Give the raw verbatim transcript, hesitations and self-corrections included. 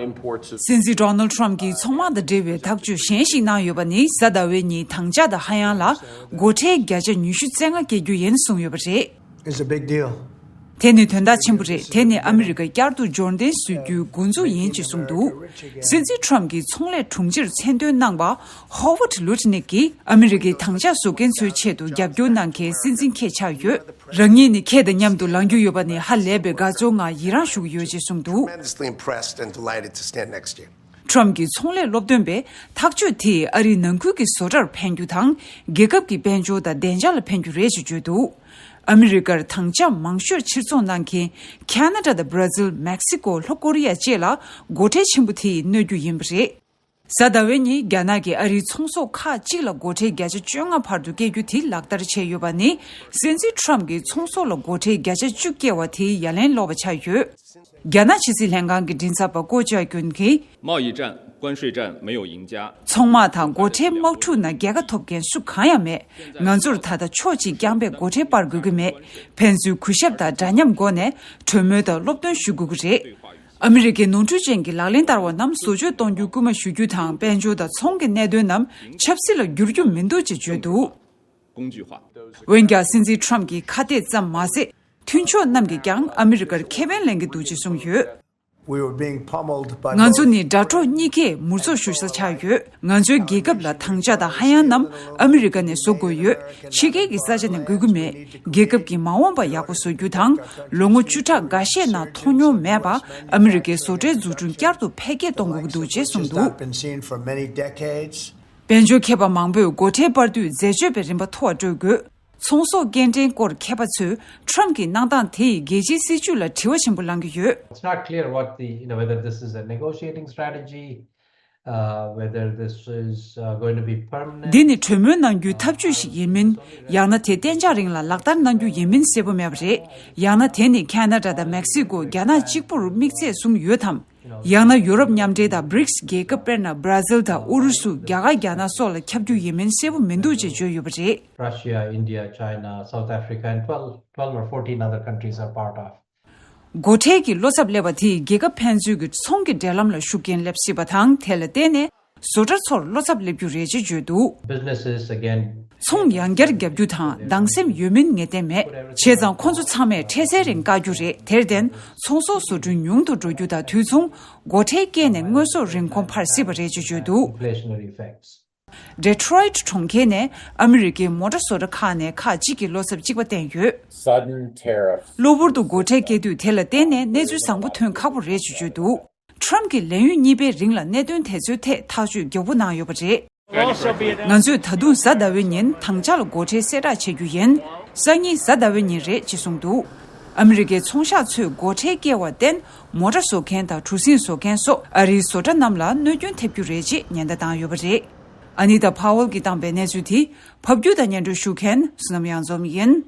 སྲིད་འཛིན་ཌོ་ནལ་ཌི་ཊརམ་ཕི་གིས་ཚོང་དམག་དང་འབྲེལ་བའི་ཐག་གཅོད་གཞན་ཞིག་གནང་ཡོད་པ་ནི། གཟའ་ཟླ་བའི་ཉིན་དང་ཇག་དང་ཧ་ཡང་ལ་སྒོ་ཁྲལ་བརྒྱ་ཆ་ཉི་ཤུ་རྩ་ལྔ་བཀལ་རྒྱུ་ཡིན་གསུངས་ཡོད་པ་རེད། It's a big deal. དེ་ནི་དོན་དག་ཆེན་པོ་རེད། དེ་ནི་ཨ་མི་རི་ཀ་བསྐྱར་དུ་འབྱོར་འདེང་བཟོ་རྒྱུའི་འགོ་འཛུགས་ཡིན་ཅེས་གསུངས་འདུག། སྲིད་འཛིན་ཊརམ་ཕི་གིས་ཚོང་ལས་དྲུང་ཆེར་མཚན་འདོན་གནང་བ་ཧོ་ཝར་ཌི་ལུ་ཊི་ནིག་གིས་ཨ་མི་རི་ཀའི་དང་ཇག་བཟོ་མཁན་ཚོའི་ཆེད་དུ་རྒྱབ་སྐྱོར་གནང་མཁན་སྲིད་འཛིན་ཁྱེད་ཆགས་ཡོད། རང་ཉིད་ནི་ཁྱེད་དང་མཉམ་དུ་ལངས་རྒྱུ་ཡོད་པ་ནི་ཧ་ལས་པའི་དགའ་ཚོར་ངང་ཡི་རངས་ཞུ་གི་ཡོད་ཅེས་གསུངས་འདུག། Tremendously impressed and delighted to stand next to you. ཊརམ་ཕི་གྱི་ཚོང་ལས་སློབ་སྟོན་པས་ཐག་གཅོད་དེས་ཨ་རིའི་ནང་ཁུལ་གྱི་བཟོ་གྲྭར་ཕན་རྒྱུ་དང་། རྒྱལ་ཁབ་ཀྱི་དཔལ་འབྱོར་དང་བདེ་འཇགས་ལ་ཕན་རྒྱུ་རེད་ཅེས་བརྗོད་འདུག། ཨ་མི་རི་ཀར་དང་ཇག་མང་ཤོས་ཕྱིར་ཚོང་གནང་མཁན་ཁ་ན་ཌ་དང་བྷར་ཛིལ། མེག་སི་ཀོ། ལྷོ་ཀོ་རི་ཡ་བཅས་ལ་སྒོ་ཁྲལ་ཆེན་པོ་དེ་ཡིས་གནོད་རྒྱུ་ཡིན་པ་རེད། གཟའ་ཟླ་བའི་ཉིན་རྒྱ་ནག་གིས་ཨ་རིའི་ཚོང་ཟོག་ཁག་ཅིག་ལ་སྒོ་ཁྲལ་བརྒྱ་ཆ་བཅོ་ལྔ་བར་དུ་བཀལ་རྒྱུ་དེ་ལག་བསྟར་བྱས་ཡོད་པ་ནི། སྲིད་འཛིན་ཊརམ་ཕི་གིས་ཚོང་ཟོག་ལ་སྒོ་ཁྲལ་བརྒྱ་ཆ་བཅུ་བཀལ་བ་དེའི་ཡ་ལན་སློག་པ་ཆགས་ཡོད། རྒྱ་ནག་ཕྱི་སྲིད་ལྷན་ཁང་གི་མགྲིན་ཚབ་པ་ཀོ་ཅཱ་ཀུན་གྱིས། 贸易战、关税战没有赢家。 ཚོང་དམག་དང་སྒོ་ཁྲལ་དམག་འཁྲུག་ནང་རྒྱལ་ཁ་ཐོབ་མཁན་སུ་གང་ཡང་མེད། ང་ཚོར་ད་ལྟ་ཕྱོགས་གཅིག་རྐྱང་པས་སྒོ་ཁྲལ་སྤར་དགོས་ཀྱི་མེད། ཕན་ཚུན་གུས་ཞབས་དང་འདྲ་མཉམ་སྒོ་ནས་གྲོས་མོལ་དང་སློབ་སྟོན་ཞུ་དགོས་ཀྱི་རེད། ཨ་མི་རི་ཀའི་ནོར་འཁྲུལ་ཅན་གྱི་ལག་ལེན་བསྟར་བ་རྣམས་བཟོ་བཅོས་གཏོང་རྒྱུ་སྐུལ་མ་ཞུ་རྒྱུ་དང་། དཔལ་འབྱོར་དང་ཚོང་གི་གནད་དོན་རྣམས་ཆབ་སྲིད་ལ་བསྒྱུར་རྒྱུ་མི་འདུག་ཅེས་བརྗོད་འདུག། 工具化。 འོན་ཀྱང་། སྲིད་འཛིན་ཊརམ་ཕིའི་ཁ་གཏད་ཙམ་མ་ཟད། མཐུན་ཕྱོགས་རྣམས་ཀྱིས་ཀྱང་ཨ་མི་རི་ཀར་ཁེ་ཕན་ལེན་གྱི་འདུག་ཅེས་གསུངས་ཡོད། We were being pummeled by ང་ཚོ་ནི་དགྲ་གྲོགས་གཉིས་ཀས་མུར་འཛུགས་ཞུ་ས་ཆགས་ཡོད། ང་ཚོའི་རྒྱལ་ཁབ་ལ་དང་ཇག་དང་ཧ་ཡང་རྣམས་ཨ་མི་རི་ཀ་ནས་བཟོ་དགོས་ཡོད། ཕྱི་རྒྱལ་གྱི་ས་ཆ་ནས་དགོས་ཀྱི་མེད། རྒྱལ་ཁབ་ཀྱི་མ་འོངས་པ་ཡག་པོ་བཟོ་རྒྱུ་དང་། ལོ་ངོ་བཅུ་ཕྲག་འགའ་ཤས་ནང་མཐོང་མྱོང་མེད་པ་ཨ་མི་རི་ཀའི་བཟོ་གྲྭའི་འཛུགས་སྐྲུན་བསྐྱར་དུ་འཕེལ་རྒྱས་གཏོང་དགོས་ཀྱི་འདུག་ཅེས་གསུངས་འདུག། Not been seen for many decades. དཔལ་འབྱོར་མཁས་པ་མང་པོས་སྒོ་ཁྲལ་སྤར་དུས་འཛད་སྤྱོད་པའི་རིམ་པ་མཐོ་བ་སྤྲོད་དགོས། ཚོང་ཟོག་སྐྱེལ་འདྲེན་སྐོར་མཁས་པ་ཚོས་ཊརམ་ཕིའི་གནང་སྟངས་དེ་ཡིས་རྒྱལ་སྤྱིའི་སྲིད་བྱུས་ལ་དྲི་བ་ཆེན་པོ་ལངས་ཀྱི་ཡོད། It's not clear what the, you know, whether this is a negotiating strategy, uh, whether this is, uh, going to be permanent. འདི་ནི་གྲོས་མོལ་གནང་རྒྱུའི་ཐབས་ཇུས་ཤིག་ཡིན་མིན། ཡང་ན་དེ་གཏན་འཇགས་རིང་ལ་ལག་བསྟར་གནང་རྒྱུ་ཡིན་མིན་གསལ་པོ་མེད་པ་རེད། ཡང་ན་དེ་ནི་ཁ་ན་ཌ་དང་མེག་སི་ཀོ། རྒྱ་ནག་གཅིག་པུར་དམིགས་ཚད་བཟུང་ཡོད་དམ། ཡང་ན་ཡུ་རོབ་མཉམ་འབྲེལ་དང་བྷི་རིགས་རྒྱལ་ཁབ། དཔེར་ན་བྷར་ཛིལ་དང་ཨུ་རུ་སུ། རྒྱ་གར། རྒྱ་ནག་སོགས་ལ་ཁྱབ་རྒྱུ་ཡིན་མིན་གསལ་པོ་མི་འདུག་ཅེས་བརྗོད་ཡོད་པ་རེད། Russia, India, China, South Africa, and twelve, twelve or fourteen other countries are part of. སྒོ་ཁྲལ་གྱི་བློ་འཚབ་སླེབས་པ་དེས་རྒྱལ་ཁབ་ཕན་ཚུན་གྱི་ཚོང་གི་འབྲེལ་ལམ་ལ་ཤུགས་རྐྱེན་སླེབས་སྲིད་པ་དང་། དེ་ལ་བརྟེན་ནས་བཟོ་གྲྭ་ཚོར་བློ་འཚབ་སླེབས་རྒྱུ་རེད་ཅེས་བརྗོད་འདུག། Businesses, again, ཚོང་ཡང་བསྐྱར་བརྒྱབ་རྒྱུ་དང་སྡང་སེམས་ཡོད་མིན་ངེས་གཏན་མེད། བྱས་ཙང་ཁོང་ཚོ་ཚང་མས་འཕྲལ་སེལ་རིང་བཀག་རྒྱུ་རེད། དེར་བརྟེན་ཚོང་ཟོག་བཟོ་སྐྲུན་ཉུང་དུ་འགྲོ་རྒྱུ་དང་དུས་མཚུངས་སྒོ་ཁྲལ་བཀལ་ནས་དངོས་ཟོག་རིན་གོང་འཕར་སྲིད་པ་རེད་ཅེས་བརྗོད་འདུག། Inflationary effects. Detroit་གྲོང་ཁྱེར་ནས་ཨ་མི་རི་ཀའི་མོ་ཊ་བཟོ་གྲྭ་ཁག་ནས་ཁག་ཅིག་གིས་བློ་འཚབ་གཅིག་པ་བསྟན་ཡོད། Sudden tariffs. གློ་བུར་དུ་སྒོ་ཁྲལ་བཀལ་དུས་དེ་ལ་བརྟེན་ནས་གནས་ཚུལ་བཟང་པོ་ཐོན་ཁག་པོ་རེད་ཅེས་བརྗོད་འདུག། ཊརམ་ཕིས་ལས་ཡུན་གཉིས་པའི་རིང་ལ་གནད་དོན་དེ་ཚོའི་ཐད་ཐག་གཅོད་མགྱོགས་པོ་གནང་ཡོད་པ་རེད། ང་ཚོས་ད་དུང་གཟའ་ཟླ་བའི་ཉིན་དང་ཇག་ལ་སྒོ་ཁྲལ་གསལ་བསྒྲགས་བྱེད་རྒྱུ་ཡིན། སང་ཉིན་གཟའ་ཟླ་བའི་ཉིན་རེད་ཅེས་གསུངས་འདུག། ཨ་མི་རི་ཀའི་ཚོང་ཤག་ཚོས་སྒོ་ཁྲལ་བཀལ་བར་བརྟེན་མོ་ཊ་བཟོ་མཁན་དང་གྲུ་གཟིངས་བཟོ་མཁན་སོགས་ཨ་རིའི་བཟོ་གྲྭ་རྣམས་ལ་གནོད་སྐྱོན་ཐེབས་རྒྱུ་རེད་ཅེས་ཉེན་བརྡ་བཏང་ཡོད་པ་རེད། ཨ་ནི་ཏཱ་ཕ་ཝལ་གྱིས་བཏང་པའི་གནས་ཚུལ་དེ་ཕབ་སྒྱུར་དང་སྙན་སྒྲོན་ཞུ་མཁན་བསོད་ནམས་གཡང་འཛོམས་ཡིན།